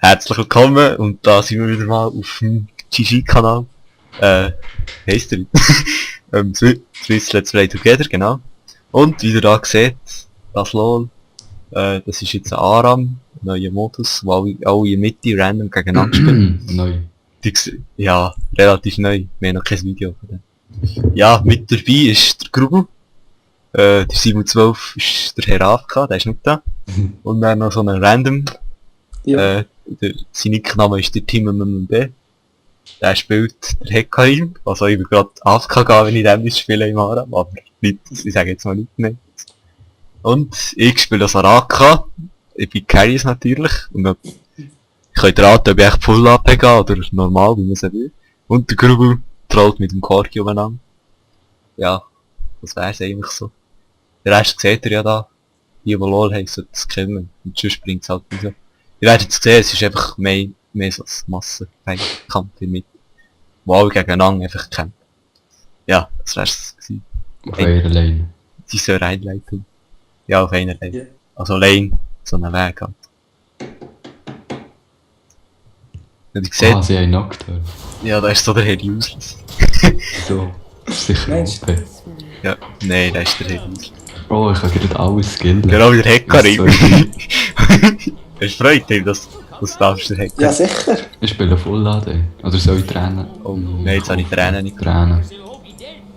herzlich willkommen und da sind wir wieder mal auf dem GG-Kanal. Heisst er? Swiss Let's Play Together, genau. Und wie ihr da seht, das LOL, das ist jetzt ein ARAM, ein neuer Modus, wo alle in Mitte random gegeneinander spielen. Neu. Ja, relativ neu, wir haben noch kein Video von dem. Ja, mit dabei ist der Grubel, der 712 ist der Herr AFK, der ist nicht da. Und dann noch so ein Random. Ja. Sein Nickname ist der Team MMB. Der spielt der Hekarim, also ich will gerade AFK gehen, wenn ich dem spiele im Aram, aber nicht, ich sage jetzt mal nicht mehr. Und ich spiele das Araka, ich bin Carries natürlich, und ich könnt raten, ob ich echt Full AP gehe oder normal, wie man es will. Und der Grubel trollt mit dem Korki umeinander. Ja, das wär's eigentlich so. Der Rest seht ihr ja da. Die, die LOL haben, sollten es kennen. Und sonst bringt es halt nicht so. Ihr werdet es sehen, es ist einfach mehr so ein Massenkampf mit, wo alle gegeneinander einfach kämpfen. Ja, das wär's gewesen. Auf einer Lane. Die soll Einleitung. Ja, auf einer Lane. Ja. Also Lane, so einen Weg halt. Und ihr seht, Sie haben Nocturne. ja, da ist so der Head Useless. So. Sicher Mensch. OP. Ja, nein, da ist der Head Useless. Oh, ich kann gerade alles skillen. Genau wie der Hekarim. Das soll Es freut dich, dass du darfst, der Hekarim. Ja, sicher. Ich spiele Full AD. Oder soll ich Tränen? Oh, nein, jetzt habe ich Tränen nicht gemacht. Tränen.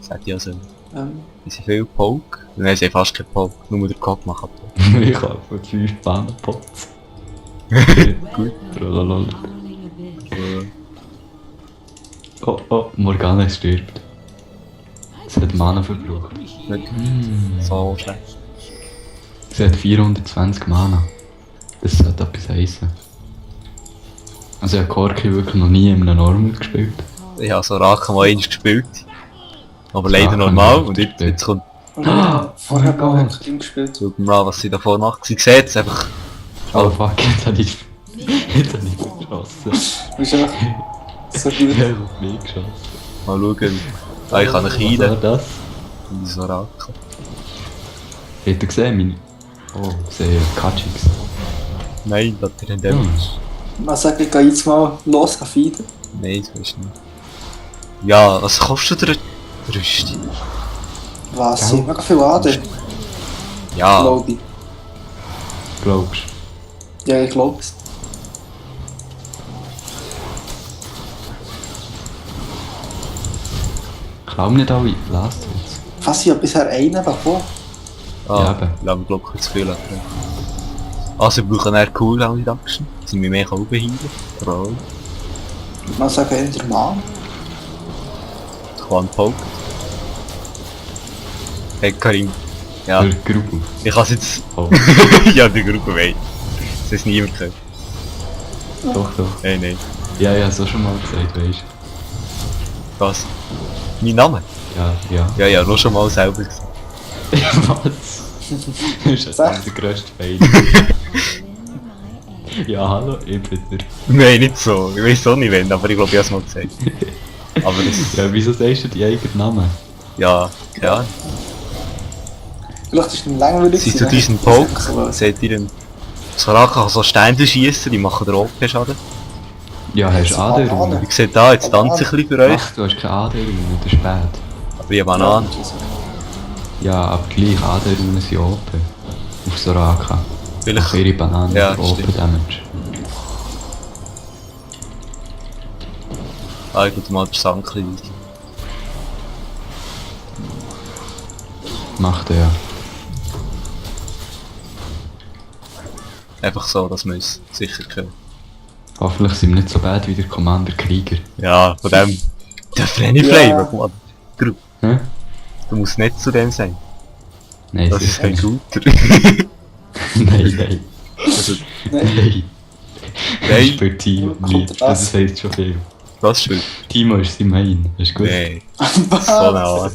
Das hätte ich also. Ähm, Es sind viel Poke. Nein, sie haben fast kein Poke. Nur der Kopf machen. Ich habe von 5 Banenpots. Gut. Lalalala. Oh, Morgana stirbt. Sie hat Mana verbraucht. Nicht so schlecht. Sie hat 420 Mana. Das sollte etwas heissen. Also ich habe Korki wirklich noch nie in einem Normal gespielt. Ich habe so Raka mal einmal gespielt. Aber leider Raka normal. nicht Und jetzt kommt, und oh vorher mein habe Gott. ich Team gespielt. schaut mal, was sie davor macht. Sie sieht es einfach. Oh fuck, jetzt habe ich... Jetzt habe ich geschossen. Du bist einfach so gut. Ich habe auf mich geschossen. Mal schauen. Ah, ich kann nicht Was war heilen. das? Und so Raka. Habt ihr gesehen, meine... Oh, sehr Katschix. Nein, das hat er Ja. nicht. Man sagt, ich gehe jetzt mal los feeden. Nein, das weißt du nicht. Ja, was kostet der Rüstung? Was? Gell? Sie haben mega viel AD, Ja, glaube ich. Glaubst Ja, ich glaube es. du? Glaub nicht alle. Lasst uns. Was, ich habe bisher einen bekommen. Ja, eben. Ich glaube, ich zu viel. Also, wir brauchen eher Cooldown Reduction. Sind wir mehr überheilen? Roll. Man sagt, eher der Mann. Ich kann Poke. Hey, Karim. Ja, Der Grubel. ich kann es jetzt... Oh, Ja, der Gruppe weh. Das ist niemand gehört. doch. Nein. Ja, ich habe es auch schon mal gesagt, weißt Was? Mein Name? du? Ja. Ja, nur schon mal selber gesagt. Was? Das ist Sag. der grösste Fail. Ja, hallo, ich bin der... Nein, nicht so. Ich weiß auch nicht wenn, aber ich glaube, ich habe es mal gesagt. Aber das... Ja, wieso sagst du die eigenen Namen? Ja, ja. Vielleicht ist es langweilig. Sie zu gewesen, diesen ne? Poke. Das ist einfach so. Seht ihr den... Soraka kann so Steine schießen, die machen den OP-Schaden. Ja, hast du So AD-Runde? Bananen. Wie seht da, jetzt tanze ich ein bisschen für euch. Ach, du hast keine AD-Runde, das ist spät. Aber ich habe Bananen. Ja, aber gleich AD-Runden sind OP. Auf Soraka. Vielleicht... Auf ihre Bananen Ja, für stimmt. OP-Damage. Ah, ich tue mal den Sankli raus. Macht er ja. Einfach so, dass wir uns sicher können. Hoffentlich sind wir nicht so bad wie der Commander Krieger. Ja, von dem... Der Frenny Ja. Flavor, guck mal. Gru, Hä? du musst nicht zu dem sein. Nein, Das ist sicher ein nicht. guter. Nein. Also, Nein. Das ist für Team Kommt nicht. das? Das heisst schon viel. was für... Timo ist sein Main. Das ist gut. Nee, so eine Art.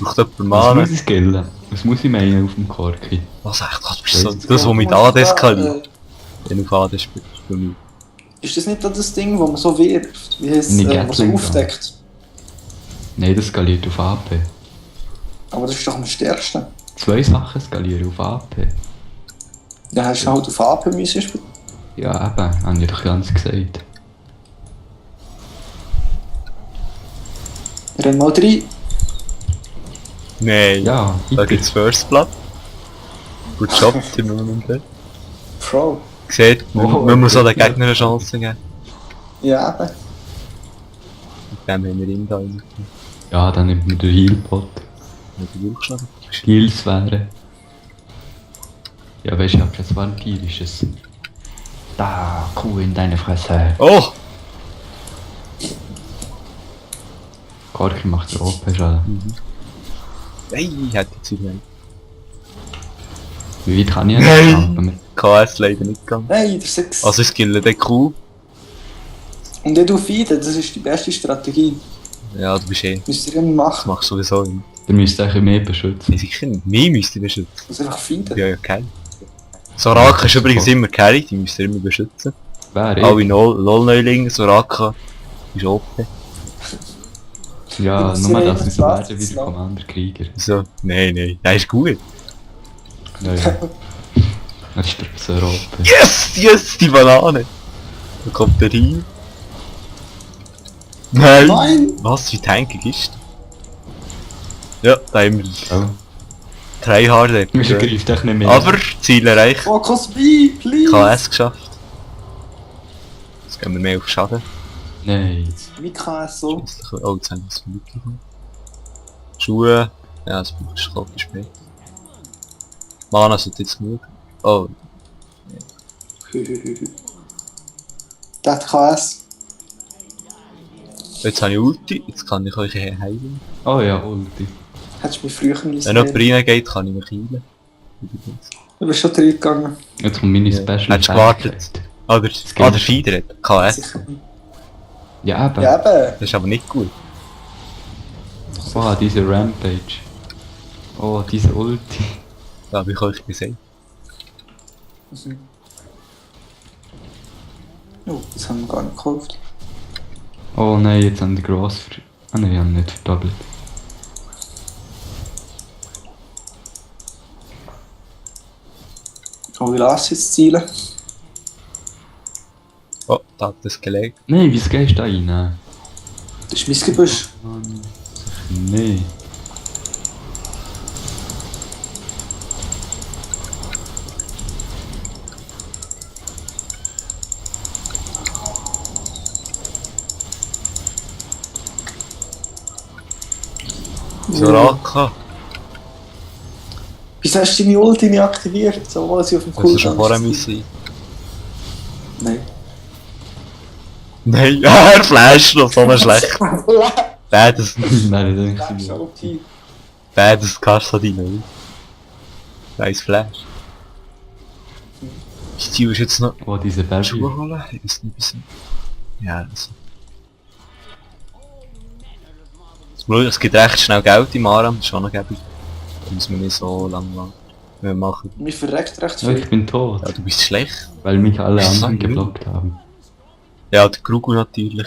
Braucht jemand Was muss Mana? ich skillen? Was muss ich meinen auf dem Korki? Was echt? Das bist so... Das, was mit AD skaliert. Wenn du auf AD spielst. Für mich. Ist das nicht das Ding, wo man so wirft? Wie heißt es? Nicht Was so Gatling aufdeckt? Nein, das skaliert auf AP. Aber das ist doch am stärksten. 2 Sachen skalieren auf AP. Dann hast du halt auf AP müssen spielen. Ja, eben, haben ich doch ganz gesagt. Renn mal rein. Nein. Ja, Da weiter. gibt's First Blood. Gut Job, Team MM. Pro. Seht, Oh, man muss auch den okay. Gegner eine Chance geben. Ja, eben. Mit dem haben wir ihn da rein. Ja, dann nimmt man den Healpot. Mit der Durchschlag. Heals wären. Ja, weißt du, ich hab jetzt vampirisches. Da, Kuh in deine Fresse. Oh! Korki macht so OP-Schaden. Nein, hätte ich Zeit nicht. Wie weit kann ich Nein. jetzt campen? KS leider nicht gegangen. Nein, der 6. Also skillen den Q. Und dann du feeden, das ist die beste Strategie. Ja, du bist eh. Müsst ihr immer Das machen. machst du sowieso immer. Der müsste eigentlich mehr beschützen. Nee, sicher nicht. Mich müsst ihr beschützen. Also einfach feeden. Ja, ja, Carry. Soraka ist übrigens immer Carry, die müsst ihr immer beschützen. Wer Alle LOL-Neulinge, Soraka ist OP. Ja, Das nur ist dass ich so Basis, werde wie der no? Commander-Krieger. So, nein, der ist gut. Ja, ja. Er ist der so OP. Yes, die Banane. Da kommt der rein. Nein! Nein! Was, wie tankig ist der? Ja, da haben wir Oh. Tryhard. Du greift echt nicht mehr. Aber Ziel erreicht. Focus B, please! KS geschafft. Jetzt gehen wir mehr auf Schaden. Nein. Wie KS so? Oh, jetzt haben wir das mitbekommen. Schuhe. Ja, das brauchst du kalte spät. Mana sind jetzt genug. Oh, Der hat KS. jetzt habe ich Ulti. Jetzt kann ich euch heilen. Oh ja, Ulti. Hättest du mich früher Wenn müssen. jemand reingeht, kann ich mich heilen. Du bist schon reingegangen. Jetzt kommt meine Ja. Special Hättest du gewartet? Fähigkeit. Oder, geht der Feeder hat KS. Sicher nicht. Ja, eben. Ja, eben. Das ist aber nicht gut. Oh, diese Rampage. Oh, diese Ulti. Das habe ich euch gesagt. Oh, das haben wir gar nicht gekauft. Oh nein, jetzt haben die Gross ver... Ah nein, wir haben nicht verdoppelt. Oh, wie lass jetzt zielen? Oh, da hat das gelegt. Nein, wieso gehst du da rein? Das ist mein Gebüsch. Nein. Soraka. Wieso hast du deine Ulti nicht aktiviert? So, obwohl sie auf dem Das ist schon Cooldown vorher ist. müssen. Nein. Nein, er flasht noch so schlecht. Beides, Nein, ich Bleib denke schon nicht. OP. beides Kassadin. Nice Flash. Ich ziehe jetzt noch Oh, diese Baby. Schuhe holen. Ich weiß nicht, bisschen. Ja, das. Es gibt recht schnell Geld im Aram, das ist schon noch gäbig. Da muss man nicht so lang machen. Mir verreckt recht Ja, viel. ich bin tot. Ja, du bist schlecht. Weil mich alle Bist du anderen so geblockt haben. Ja, der Krugu natürlich.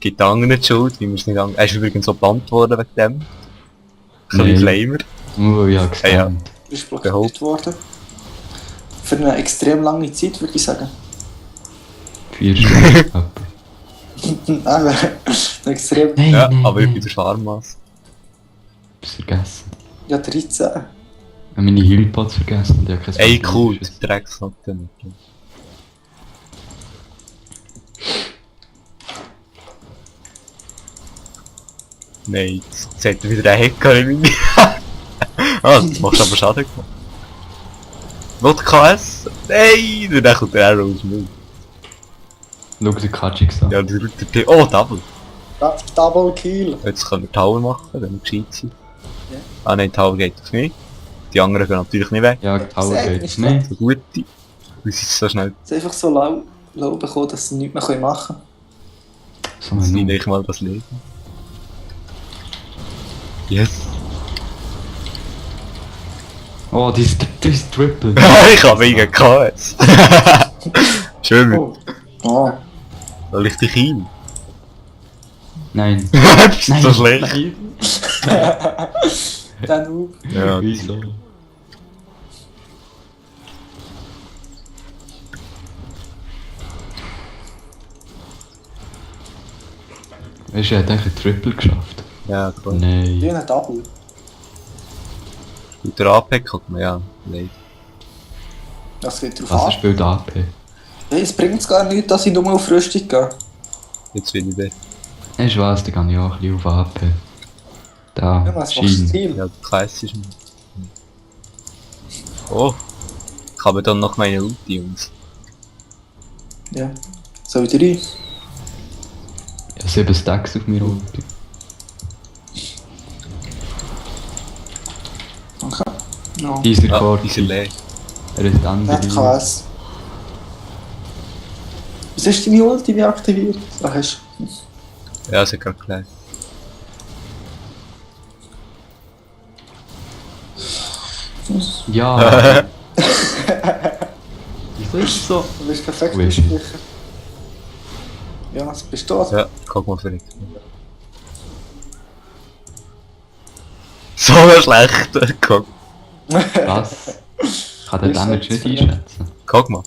Gibt anderen die Schuld, wie wir es nicht an... Er ist übrigens so gebannt worden wegen dem. So wie Nein. Flamer. Oh, ja, Ja. gespannt. Du bist blockiert worden. Für eine extrem lange Zeit, würde ich sagen. 4 Stunden. etwa. Aber eine extrem... Nein, Ja, nein, aber ich bin nein. der Farmmaß. Hab's vergessen. Ja, 13. Ich hab meine Healpots vergessen und ich hab kein Ey, cool, Vampirisches. Drecksnatte nicht. Nein, jetzt hat er wieder einen Hacker in mir. Ah, du machst aber Schaden gemacht. Wollt KS? Nein! Dann kommt der Arrow aus dem Mund. Schau den Kajix an. Ja, oh, Double. Double Kill. Jetzt können wir Tower machen, wenn wir gescheit sind. Ja. Ah nein, Tower geht auf mich. Die anderen gehen natürlich nicht weg. Ja, Tower Sehr geht nicht nicht. So gute. Wir sind so schnell, Es ist einfach so low bekommen, dass sie nichts mehr machen können. So dass ein sie Noob. nicht mal das Leben. Yes! Oh, das ist Triple. Ich habe wegen KS. Schön, Oh. Oh. soll ich dich hin? Nein. Bist du so schlecht? Nein. Der Noob. Ja, Weißt du, er hat eigentlich ein Triple geschafft. Ja, klar. Wie Nein. ein Double. Und der AP kommt mir ja. Nein. Das geht drauf Was an. spielt AP? Hey, es bringt gar nicht, dass ich nur auf Rüstung gehe. Jetzt bin ich da. Ich weiss, da gehe ich auch ein bisschen auf AP. Da, Ja, was machst du Schein. Ziel? Ja, klassisch. Oh. Ich habe dann noch meine Ulti, Jungs. Ja. Soll ich rein? Ich habe 7 Stacks auf mir Ulti. Okay. No. Dieser Ah, Chord, dieser leer. er ist dann Nicht KS. Was ist deine Ulti wie aktiviert? Ach, hast Ja, es hat gerade gleich. Ja! Wieso ist es so? du bist perfekt Wo ist ausgewichen. Ja, was bist du? Ja, guck mal für dich. So schlecht. Guck, Was? Ich kann den Damage nicht einschätzen. guck mal.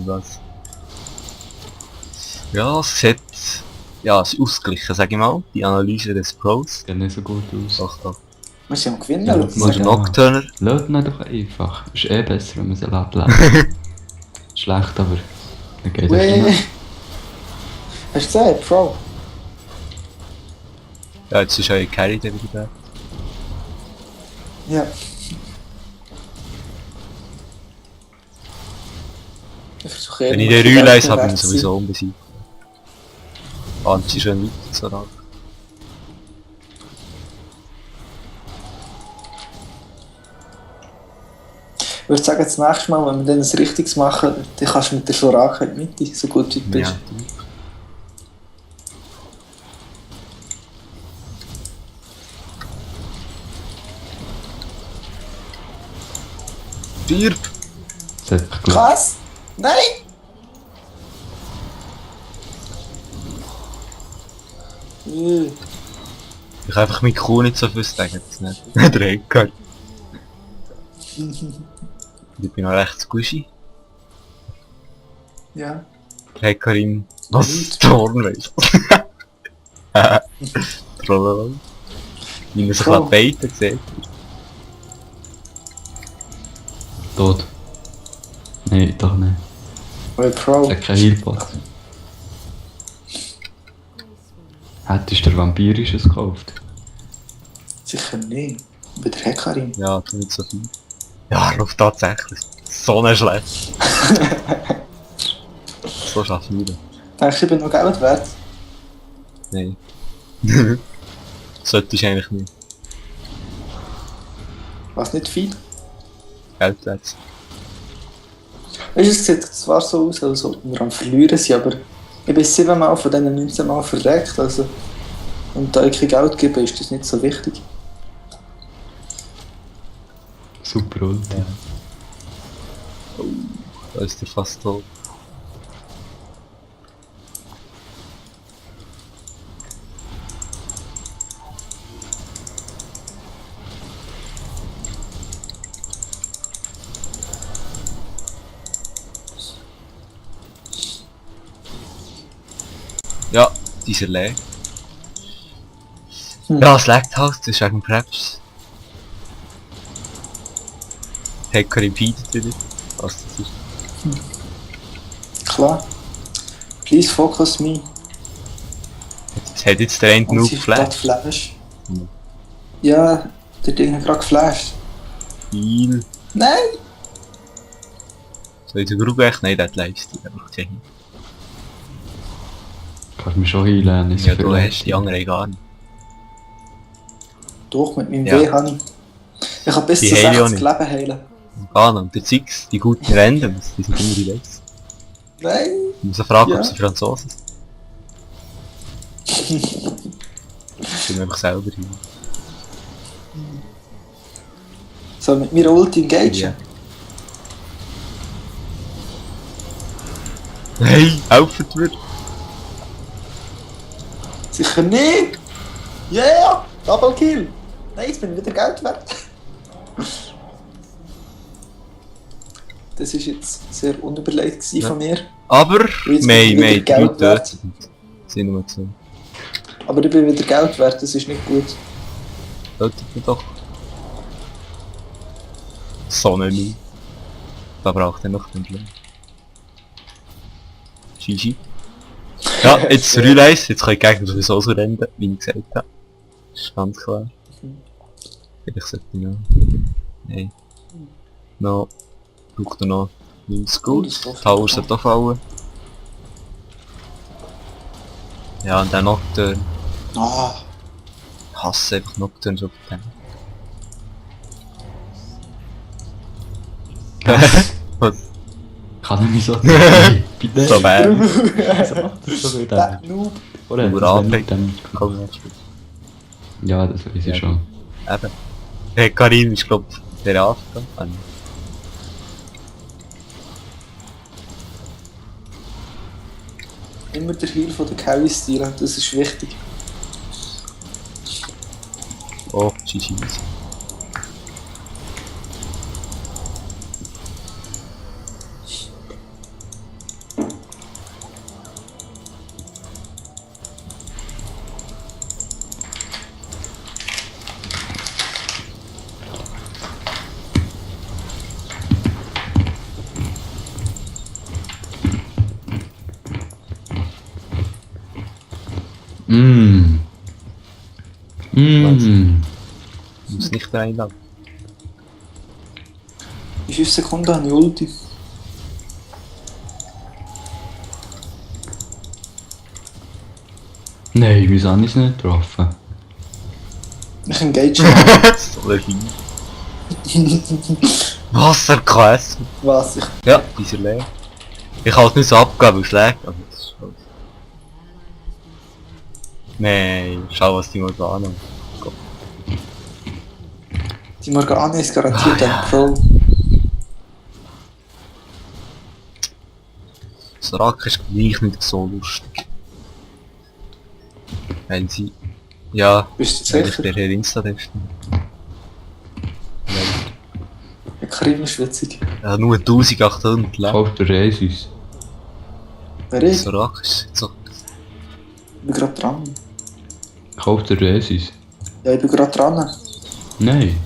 Was? Ja, es hat... Ja, es ist ausgeglichen, sag ich mal. Die Analyse des Pros. Sieht nicht so gut aus. Doch, doch. Wir sind am Gewinnen. Ja, oder? das Und der Ja. Nocturner. Lass ihn doch einfach. Ist eh besser, wenn man sie ablesen. Schlecht, aber... Dann geht es Weh. nicht. Hast du gesehen, Pro? Ja, jetzt ist euer Carry dann wieder da. Ja. Ich versuche Wenn ich den Rühleis habe, bin ich sowieso unbesiegt. Anzi schon nicht so ran. Ich würde sagen, das nächste Mal, wenn wir dann ein richtiges machen, dann kannst du mit der Soraka in die Mitte, so gut wie du bist. Ja. Stirb! Es hat geklappt. Was? Nein! Ich kann einfach mit Kuh nicht so viel sagen, das nicht. Der Ecker. Ich bin noch recht squishy. Ja. Der Hackerin. Was? Nicht. Dorn, weißt du? Trollolol. Wie man sich Troll. beiten sieht. Tot. Nein, doch nicht. Weil Pro. Es hat keinen Healbot. Hättest du der Vampirisches gekauft? Sicher nicht. Bei der Hackerin. Ja, tu nicht so viel. Ja, Ruf tatsächlich. So nicht schlecht. So schaffen wir das. Denkst du, ich bin noch Geld wert? Nein. Solltest du eigentlich nicht. Was nicht viel? Geld wert. Weißt du, es sieht zwar so aus, als ob wir am Verlieren sind, aber ich bin 7 Mal von diesen 19 Mal verreckt, also... Und da ich kein Geld gebe, ist das nicht so wichtig. Super Ulti. Ja. Da ist der fast tot. Ja, dieser leer. Ja, es leckt halt, das ist wegen Preps. Hacker impeded wieder. Was das ist. Klar. Please focus me. Es hat jetzt der End Und nur sie hat geflasht. Flash. Hm. Ja, der Ding hat gerade geflasht. Viel. Nein! Soll ich den Grub echt? Nein, der hat Lifesteal. Der macht ja hin. Kannst du mich schon heilen, ist Ja, du hast die anderen gar nicht. Doch, mit meinem Ja. W habe ich. Ich kann bis Die zu heile ich auch 60 Leben heilen. Gar nicht. Und der Zix, die guten Randoms, die sind immer die Letzten. Nein! Ich muss auch fragen, Ja. ob sie Franzosen sind. Ich bin einfach selber hin. So, mit meiner Ulti engagen? Ja. Hey, helft mir! Sicher nicht! Yeah! Double Kill! Nein, jetzt bin ich wieder Geld wert. Das war jetzt sehr unüberlegt gewesen von mir. Aber, Jetzt bin mei, ich mei, wieder Geld 3 wert. töten. sind nur 2. Aber ich bin wieder Geld wert, das ist nicht gut. Solltet ihr doch. Sonne. Da braucht er noch den Lohn. GG. Ja, jetzt Realize, jetzt kann ich Gegner sowieso so rennen, wie ich gesagt habe. Ist ganz klar. Vielleicht sollte ich noch... Nein. Noch... Braucht er noch... 90 gut. Tower sollte auch fallen. Ja, und dann Nocturne. Ah, Ich hasse einfach Nocturne so bei Was? Kann er mich so sagen? Bitte? So bad. Wieso macht das so wieder? der Noob. Oder? Nur Das anlegen. dann... Komm, jetzt spielen. Ja, das weiß ich Ja. schon. Eben. Hey, Karim ist glaub der After. Immer der Heal von der Carry-Stil, das ist wichtig. Oh, GG. Muss nicht reinladen. In 5 Sekunden habe ich Ulti. Nein, wieso habe ich es nicht getroffen? Ich engage So ein Vieh. Wasser KS. was ich. Ja, dieser leer. Ich kann es nicht so abgeben, weil es schlägt, aber das ist halt... Nein, schau was die Morgana. Die Morgana ist garantiert ein Pro. Das Rack ist gleich nicht so lustig. Wenn sie... Ja, Bist du wenn ich sicher? der Insta testen. Ja, Karim ist witzig. Ja, nur 1800 Leben. Kauf der Resis. Wer ich? Das Rack ist so... Ich bin gerade dran. Kauf der Resis. Ja, ich bin gerade dran. Nein,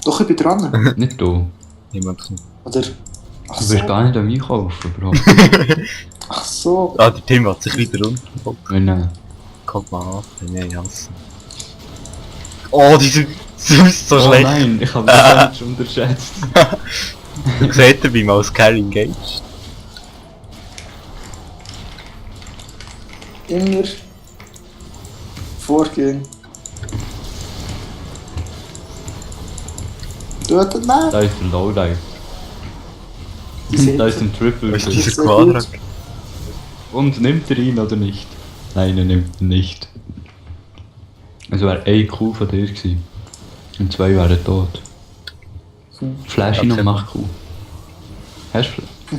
Doch, ich bin dran. nicht du. Niemand nicht. Oder... Ach Du so. wirst gar nicht am Einkaufen, Bro. Ach so. Ah, der Tim hat sich wieder runtergeholt. Nein. Kommt mal ab, nein, ich hasse. Oh, diese... Das ist so Oh schlecht. nein, ich habe das nicht unterschätzt. Du seht ihr, wie man als Carry engaged. Immer... Vorgehen. Tut das nicht? Da ist der Lowlife. Da ist ein Triple. Was ist Das dieser ist sehr Quadrat? gut. Und nimmt er ihn oder nicht? Nein, er nimmt ihn nicht. Es wäre eine Kuh von dir gewesen. Und 2 wären tot. Flash ihn Okay. und mach Kuh. Hast du...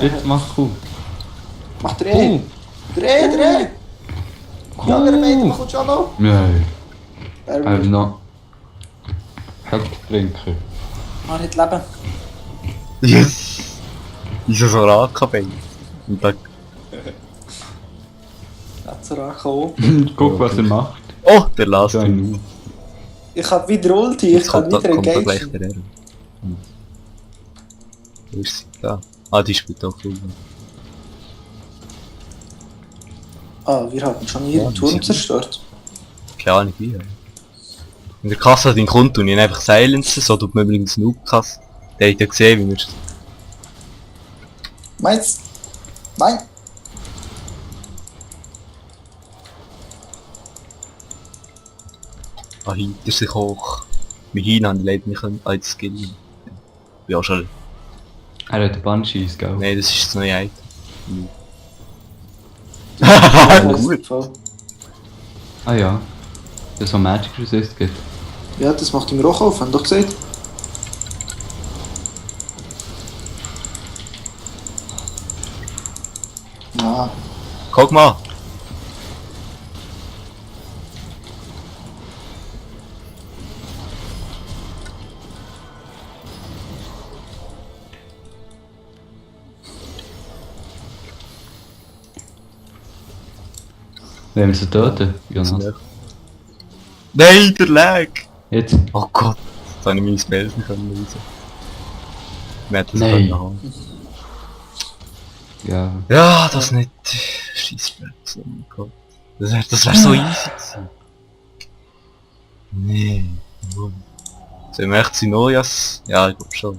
Jetzt mach Kuh. Mach Dreh! Dreh! Die anderen beiden machen schon noch. Nein. Er Also noch... Heldtrinker. hat Leben. Yes! Wieso so Rakabein? Und dann... Hat er auch. Guck, was er macht. Oh, der Last So One. ein Ich hab wieder Ulti, ich Jetzt kann kommt da wieder gleich engagen. der Error. Wo ist sie? Da. Ah, die spielt auch cool. Ah, wir haben schon Ja, ihren die Turm sind- zerstört. Keine Ahnung wie. In der Kasse hat ihn Kunden und ihn einfach silencen, so tut man übrigens Noob-Kasse. Der hat ja gesehen, wie wir... Meins? Nein! Ah, hinter sich hoch. Mit hinten haben die leider nicht als Skill. Ja, schon. Er hat Banshees, gell? Nein, das ist das neue Item. Gut. Voll. Ah ja. Das so Magic Resist gibt. Ja, das macht ihm auch auf, haben doch gesagt. Ah, Guck mal! Wenn wir sie töten, Jonas. Nein, der Lag! Jetzt. Oh Gott, jetzt habe ich meine Spells nicht lösen. Wir hätten es Nein. können haben. Ja. Ja, das nicht. Scheissspells, oh mein Gott. Das wär so easy gewesen. Nee. Sollen wir echt Sinoias? Ja, ich glaube schon.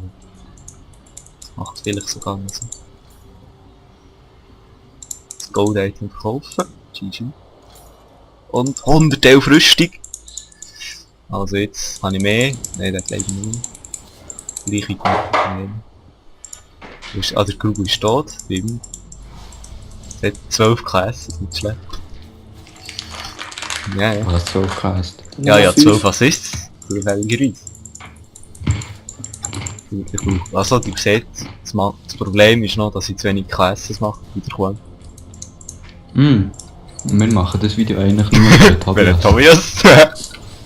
Das macht vielleicht sogar nicht so. Das Gold-Item verkaufen. GG. Und 111 Rüstung. Also jetzt habe ich mehr. Nein, das leider nicht. Gleiche Nein. Der Grub ist tot. Eben. Es hat 12 KS, das ist nicht schlecht. Ja, ja. Was so heisst. Ja, 12 Assists. Zufälligerweise. Also, du siehst, das Problem ist noch, dass ich zu wenig KS mache bei der Qual. Wir machen das Video eigentlich nur für Tobias. Tobias?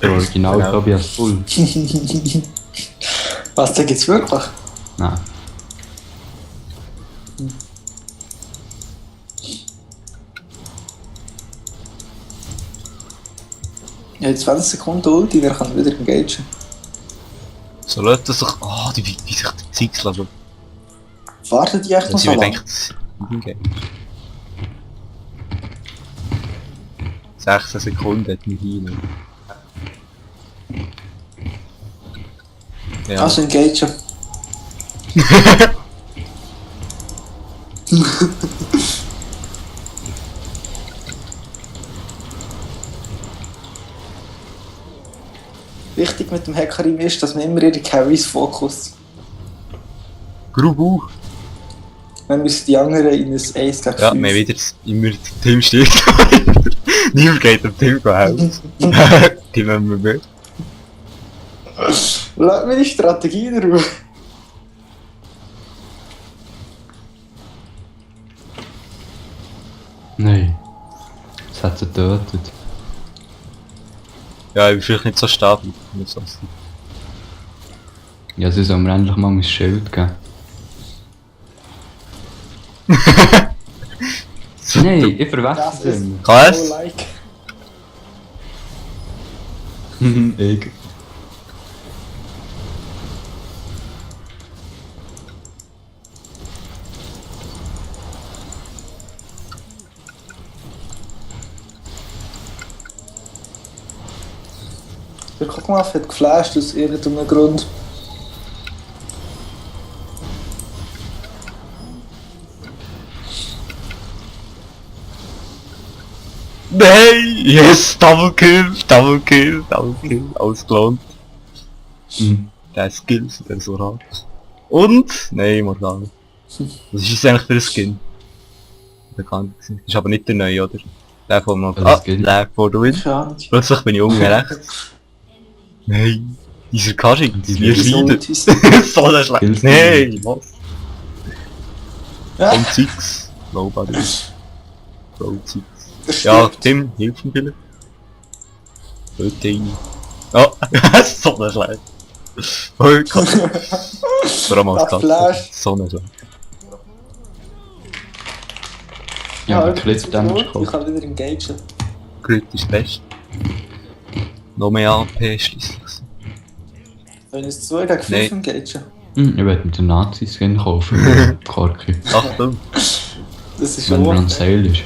Der Original Genau. Tobias Bull. Was, da gibt's wirklich? Nein. Ja, 20 Sekunden Ulti, wer kann wieder engagen? So lässt das sich... Oh, wie sich die Zeit lassen. Wartet die echt noch Sie so lange? denkt, es ist 16 Sekunden hat mich rein. Ja. Also engagen. Wichtig mit dem Hackerim ist, dass man immer ihre Carries fokuss. Grubu! Dann müssen die anderen in ein Ace gegen Ja, 5. wir wieder immer Tim steht. Niemand geht dem Tim helfen. Die müssen wir mit. Lass mir die Strategie in Ruhe. Nein. Das hat sie getötet. Ja, ich bin vielleicht nicht so stabil. Nicht so sein. Ja, sie soll mir endlich mal mein Schild geben. Nein, ich verwechsel Das es ist immer. KS? so like. Ich. Der Guckmaff hat geflasht aus irgendeinem Grund. Nein! Yes! Double Kill! Double Kill! Double Kill! Alles gelohnt. Der Skills, der so hat. Und? Nein, Morgana. Was ist das eigentlich für ein Skin? Bekannt. Das ist aber nicht der neue, oder? Der von Morgana. Welcher Skin? Lag for the win. Keine Ahnung. Plötzlich bin ich unten rechts. Nein! Dieser Kaschik, Diese wie Wieso schneidet. Ultis? So eine schlecht. Skills. Nein! Was? Ja, Und Six. Nobody. Bro, Six. das Ja, stimmt. Tim, hilf mir bitte. Bitte rein. Oh, so eine schlecht. Oh Gott. Vor allem als Das Katze. Flash. So eine schlecht. Ja, aber ich Crit bin Damage gut, ich gekauft. kann wieder engagen. Crit ist best. Noch mehr AP schliesslich. Wenn es 2 gegen 5 Nein. engagen. Ich werde mit dem Nazi-Skin kaufen. Korki. Achtung. Das ist Wenn er schon on sale ist.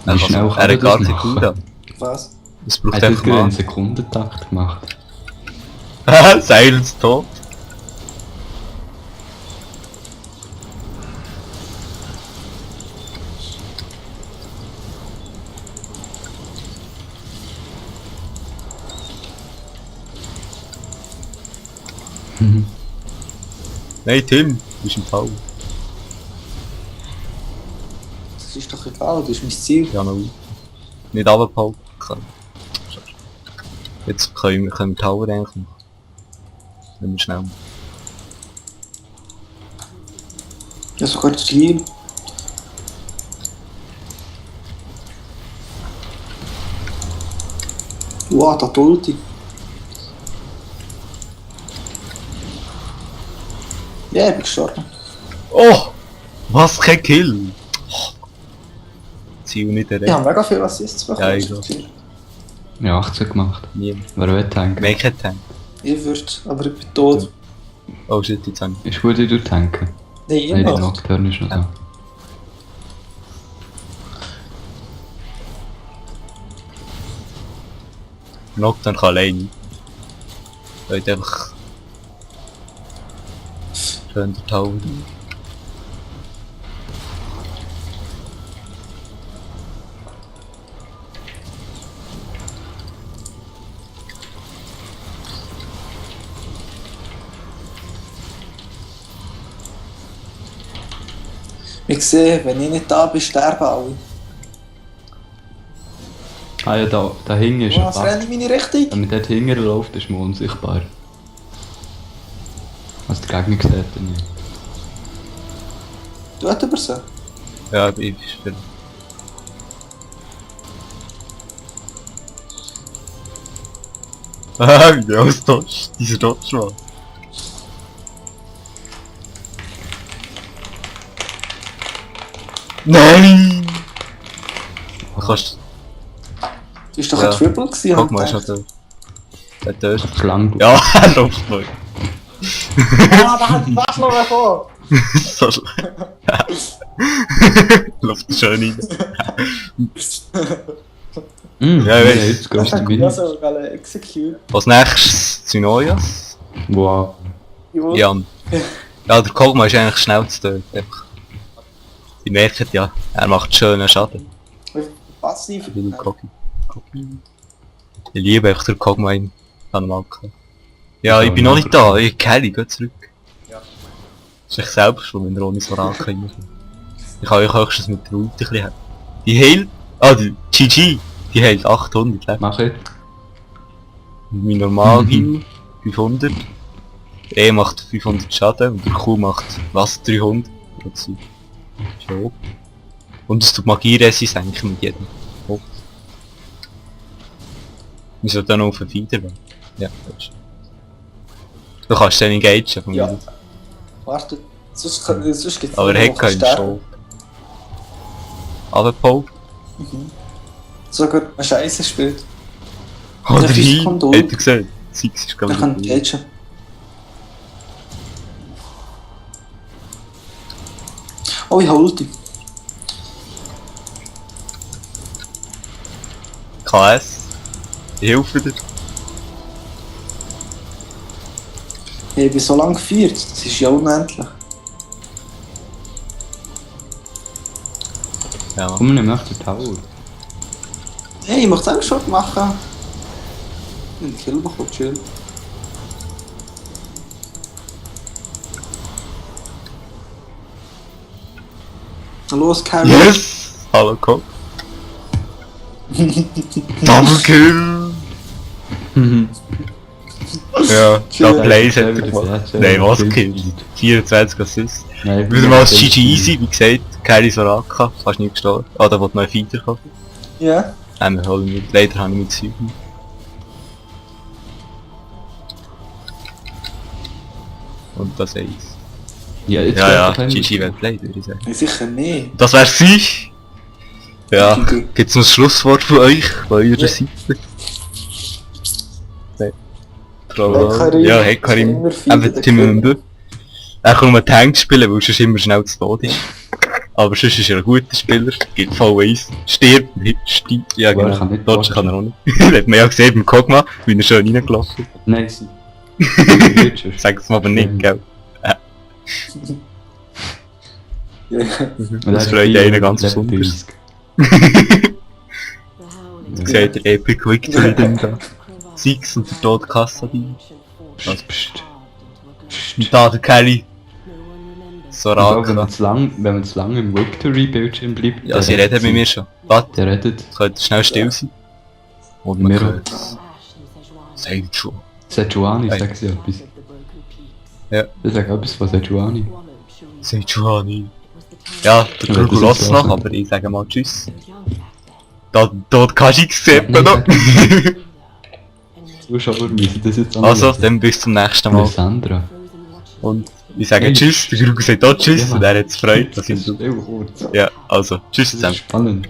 Wie schnell Er kann er hat gar das nicht machen? gut. Was? Es Er braucht hat das einfach gerade in mal. Sekundentakt gemacht. Silence tot. Nein, Tim, du bist im Fall. Das ist doch egal, das ist mein Ziel. Ja, noch nicht runtergehalten. Jetzt können wir die Tower eigentlich machen. Wenn wir schnell. Ja, sogar das Heal. Wow, da Ulti. Ja, ich bin gestorben. Oh! Was kein Kill! Ziel nicht Ich erreicht. habe mega viel Assists bekommen. Ja, ich Ja, 18 gemacht. Niemand. Wer will tanken? Mehr kein Tank. Ich würde, aber ich bin tot. Oh shit, jetzt habe Ist gut, wie du tanken. Nein, Nein, die immer. Nocturne ist noch da. ich Nocturne kann alleine. Leute einfach... schön der Tower. Ich sehe, wenn ich nicht da bin, sterben alle. Ah ja, da hinten ist ein Was Bach. rennt in meine Richtung? Wenn man dort hinten läuft, ist man unsichtbar. Also der Gegner sieht ihn nicht. Du hast über so. Ja, ich bin... Ah, wie der austauscht. Dieser Dodge, Mann. Nein! Du kannst... Du bist doch Ja. ein Triple gewesen. Guck hab mal, ich ist noch gedacht. der... Der Dodge. Schlange. Ja, er läuft mal. Ah, da hat die Wasch noch bekommen! So schlecht. Läuft schön rein. Ja, ich weiss. Jetzt gehst du Ich Mini. habe so gerne execute. Als nächstes Synoias. Wow. Jawohl. Jan. Ja, der Kogma ist eigentlich schnell zu töten. Einfach. Sie merken ja, er macht schönen Schaden. Passiv. Wie der Kogi. Ich liebe einfach den Kogma in Dänemark. Ja, ich bin noch nicht da. Ich Kelly, geh zurück. Ja. Das ist echt selber schon, wenn er ohne so rankommt. Ich kann euch höchstens mit der Ulti ein bisschen helfen. Die heilt... Ah, die GG. Die heilt 800 Leben. Mach jetzt. Mein Normal-Heal 500. Der E macht 500 Schaden und der Q macht was 300. Das ist schon. Und es tut Magie-Resi senken mit jedem. Oh. Wir sollten dann noch auf den Fieder werden. Ja, das ist. Du kannst den engagen von Ja. mir. Warte, sonst gibt es Aber er hat keinen Stopp. Aber Paul. Sogar ein Scheiße spielt. Oder Der hin. kommt Hat durch. er gesehen? Six ist Er glaube kann ich. engagen. Oh, ich habe Ulti. KS. Ich helfe dir. Ich bin so lange gefeiert, das ist ja unendlich. Ja, Mann. Komm, nimm nach der Tower. Hey, ich möchte auch schon machen. Ich will Kill machen, chill. Los, Carry. Yes! Hallo, komm. Double Kill! Ja, da Plays hat er gemacht. Nein, was Kills? 24 Assists. Nein, Wieder mal als GG Easy, wie gesagt, Carry Soraka, fast nicht gestorben. Ah, da wollte noch ein Fighter kommen. Ja. Nein, wir holen nicht. Leider habe ich mit Süden. Und das Ace. Ja, jetzt Ja, ja, wird er GG well played, würde ich sagen. Sicher nicht. Das wär's ich! Ja, gibt's noch ein Schlusswort von euch, von eurer Ja. Seite? Nein. Hekarim. Ja, Hekarim. Immer viel Eben Tim Mbe. Er kann nur Tank spielen, weil sonst immer schnell zu Tod ist. Aber sonst ist er ein guter Spieler, gibt voll Eis, stirbt, stirbt, ja Aber er genau, kann nicht Dodge kann dodgen. er auch nicht. Das hat man ja gesehen beim Kogma, wie er schön reingelaufen ist. Nein, sie. Sag's mir aber nicht, gell. Ja. Das freut einen ganz besonders. Seht ihr Epic Victory denn da? Six und der Tod Kassadin. Psst. Und da der Kelly. Wenn Soraka. man zu lang im Victory-Bildschirm bleibt, Ja, sie redet mit mir schon. Warte, der redet. könnt ihr schnell still sein? Und man Wir- hört sagt schon. Sejuani, Hey. sagen sie etwas. Ja. Ich sage etwas von Sejuani. Sagt schon nicht. Ja, der Ja, Gurgel das ist lässt noch, so. aber ich sage mal Tschüss. Da kannst du gesehen, Nein, noch. Zuschauer müssen das jetzt Also, dann bis zum nächsten Mal. Sandra. Und ich sage Hey. Tschüss, der Gurgel sagt auch Tschüss Ja. und er hat es gefreut, dass Das ich ist kurz. Ja, also, Tschüss Das zusammen. ist spannend.